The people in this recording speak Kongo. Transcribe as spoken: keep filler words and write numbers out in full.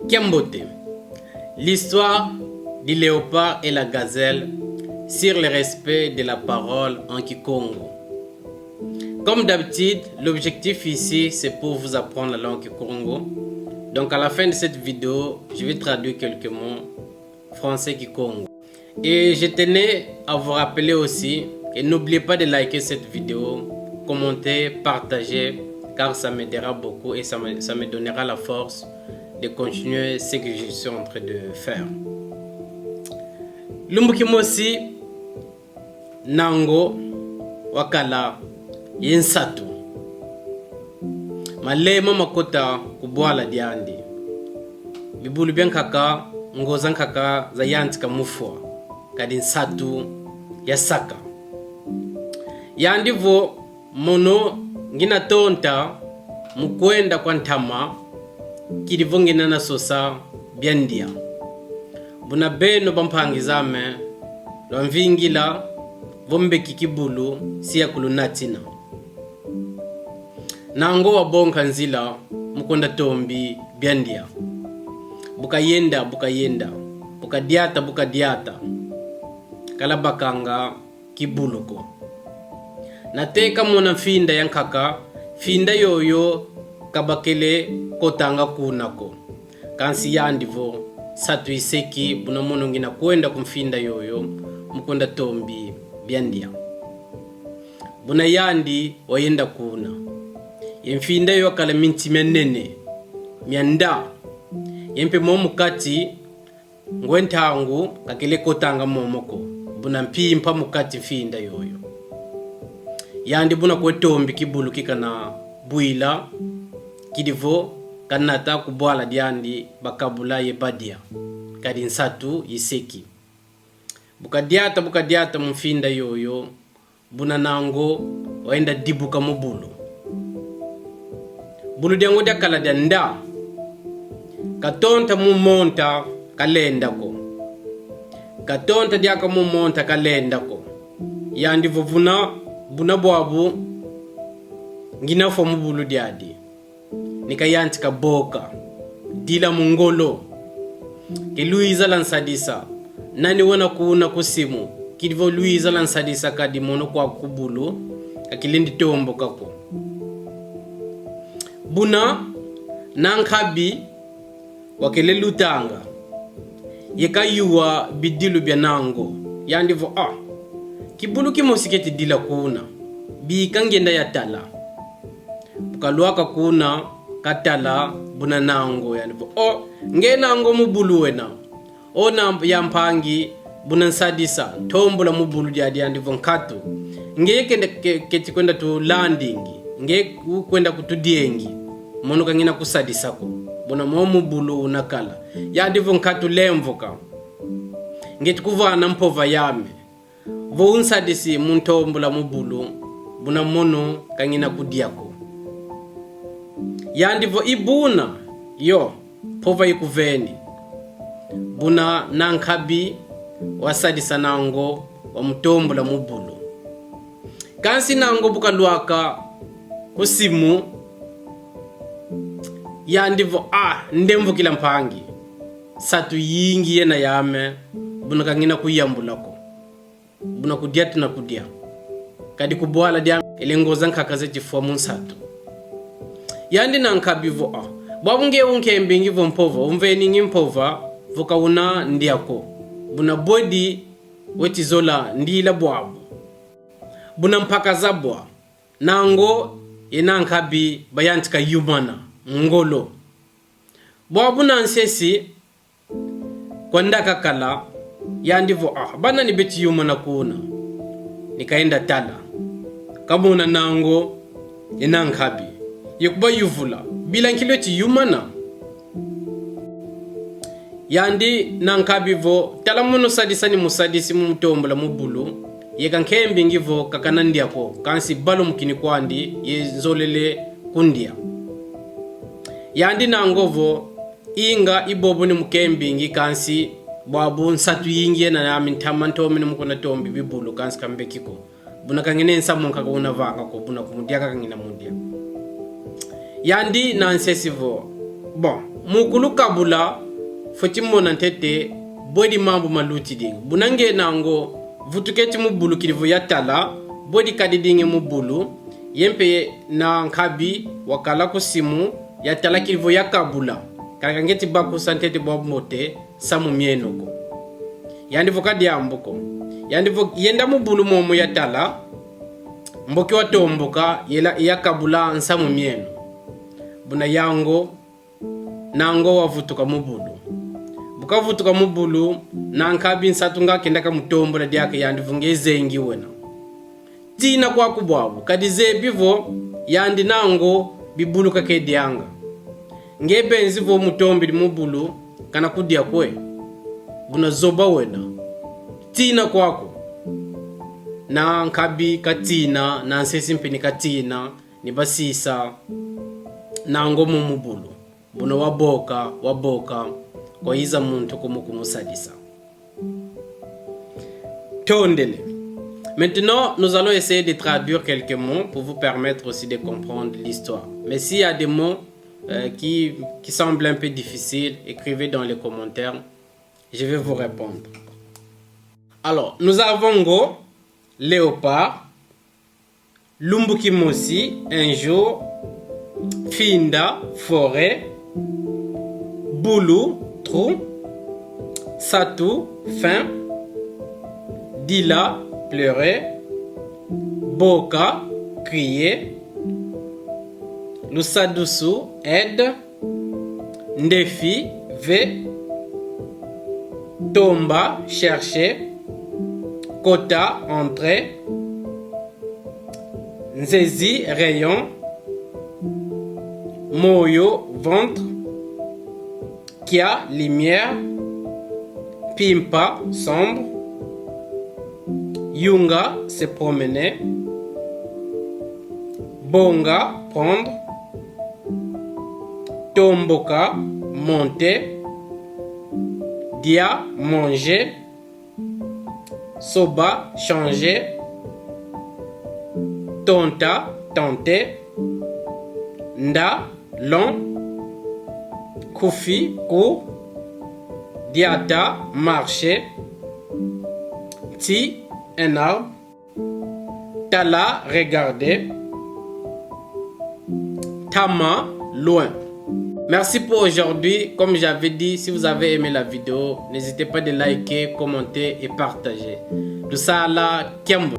Kiambote. L'histoire du léopard et la gazelle sur le respect de la parole en kikongo. Comme d'habitude, l'objectif ici, c'est pour vous apprendre la langue kikongo. Donc à la fin de cette vidéo, je vais traduire quelques mots français kikongo. Et je tenais à vous rappeler aussi, et n'oubliez pas de liker cette vidéo, commenter, partager, car ça m'aidera beaucoup et ça me, ça me donnera la force de continuer ce que je suis en train de faire. Lumbu kimosi, Nango wakala ye nsatu. Malema makota ku bwala diandi. Bibulu bia nkaka, ngo za nkaka zayantika mu fwa, kadi nsatu yasaka. Yandi vo: Mono ngina tonta mu kwenda kwa ntama, kidi vo ngina na sosa bia ndia. Buna beno bampangi zame, lwamvingila vo mbeki kibulu si yakulunatina. Nango wabonka nzila mu kwenda tombi bia ndia. Bu kayenda, bu kayenda, bu kadiata, bu kadiata, kalabakanga kibulu ko. Nate kamona mfinda ya nkaka, mfinda yoyo ka bakele kotanga kuna ko. Kansi yandi vo: Nsatu iseki, buna mono ngina kwenda ku mfinda yoyo mu kwenda tombi bia ndia. Buna yandi wayenda kuna. Ye mfinda yoyo yakala minti mia nene, mia nda. Ye mpe mo mu kati, ngwe ntangu kakele kotanga momo ko, buna mpimpa mu kati mfinda yoyo. Yandi buna kwe tombi kibulu ki kana bwila, kidi vo kanata ku bwala diandi bakabula ye badia, kadi nsatu yiseki. Bu kadiata, bu kadiata mu mfinda yoyo, buna Nango wayenda dibuka mu bulu. Bulu diango diakala dia nda. Katonta mu monta kalenda ko. Katonta diaka mu monta kalenda ko. Yandi vo: Buna, buna bwabu ngina fwa mu bulu diadi. Ni kayantika boka, dila mu ngolo. Ke lwiza lwa nsadisa. Nani wena kuna ku simu, kidi vo lwiza lwa nsadisa, kadi mono kwaku ku bulu, ka kilendi tomboka ko. Buna Na Nkabi wakele lutanga, ye kayuwa bidilu bia Nango. Yandi vo: Ah, kibulu kimosi keti dila kuna. Bika ngenda yatala. Bu kalwaka kuna, katala buna Nango, yandi vo: Oh, nge Nango mu bulu wena. O na ya mpangi, buna nsadisa, ntombula mu bulu diadi. Yandi vo: Nkatu, nge kende ke-, keti kwenda tulandingi, nge ku-, kwenda kutudiengi, mono ka ngina kusadisa ko, buna mo mu bulu unakala. Yandi vo: Nkatu, lemvoka. Ngeti kuvana mpova yame. Vo unsadisi mu ntombula mu bulu, buna mono ka ngina kudia ko. Yandi vo: I buna, yo, mpova ikuveni. Buna Na Nkabi wasadisa Nango, wamutombula mu bulu. Kansi Nango bu kalwaka ku simu, yandi vo: Ah, ndemvukila mpangi. Nsatu yingi yena yame, buna ka ngina kuyambula ko. Buna kudia tuna kudia. Kadi ku bwala diame, ele ngo za nkaka zeti fwa mu nsatu. Yandi Na Nkabi vo: Ah, bwabu nge unkembingi vo mpova, umveningi mpova, vo ka una ndia ko. Buna bwedi weti zola ndila bwabu. Buna mpaka zabwa, Nango ye Na Nkabi bayantika yumana mu ngolo. Bwabu Na Nsesi kwanda kakala, yandi vo: Ah, bana ni beti yumana kuna. Ni kayenda tala, kamona Nango ye Na Nkabi, ye kubayuvula: Bila nki lweti yumana? Yandi Na Nkabi vo: Tala mono sadisa ni musadisi mu mutombula mu bulu, ye ka nkembingi vo ka kana ndia ko, kansi balu mu kini kwandi, ye nzolele kundia. Yandi Nango vo: Inga, i bobo ni mukembingi, kansi bwabu nsatu yingi yena yame ntama ntomene mu kuna tombi bibulu, kansi ka mbeki ko. Buna ka ngina nsamu nkaka una vanga ko, buna kumudia kaka ngina mudia. Yandi Na Nsesi vo: Bon, Mu kulukabula, fweti mona ntete bwe di mambu malutidingi. Buna nge na ngo vutuketi mu bulu kidi vo yatala bwe dikadidingi mu bulu, ye mpe na nkabi wakala ku simu, yatala kidi vo yakabula. Kala ka ngeti bakusa ntete bwa mbote samu mieno ko. Yandi vo ka diambu ko. Yandi vo yenda mu bulu momo yatala, mboki watomboka, yela yakabula nsamu mieno. Buna yango na ngo wavutuka mu bulu. Bu kavutuka mu bulu, na nkabi nsatu nga kenda kamutombola diaka, yandi vo nge zengi wena. Tina kwaku bwabu, kadi zebi vo yandi na ngo bibulu kakedyanga. Nge benzi vo mutombidi mu bulu, kana kudia kwe. Buna zoba wena. Tina kwaku. Na nkabi katina, na nsesi mpe ni katina, ni basisa na ngo mu, mu bulu. Buna waboka, waboka, kwayiza muntu ko mu kumusadisa. Tondele. Maintenant, nous allons essayer de traduire quelques mots pour vous permettre aussi de comprendre l'histoire. Mais s'il y a des mots, euh, qui, qui semblent un peu difficiles, écrivez dans les commentaires. Je vais vous répondre. Alors, nous avons ngo, léopard, lumbu kimosi, un jour, finda, forêt, bulu, trou, satu, faim, dila, pleurer, boka, crier, lusadusu, aide, ndefi, ve, tomba, chercher, kota, entrer, nzezi, rayon, moyo, ventre, kia, lumière, mpimpa, sombre, yunga, se promener, bonga, prendre, tomboka, monter, dia, manger, soba, changer, tonta, tenter, nda, long, nkufi, court, diata, marcher, nti, un arbre, tala, regarder, ntama, loin. Merci pour aujourd'hui. Comme j'avais dit, si vous avez aimé la vidéo, n'hésitez pas de liker, commenter et partager. Lusala, kiambu.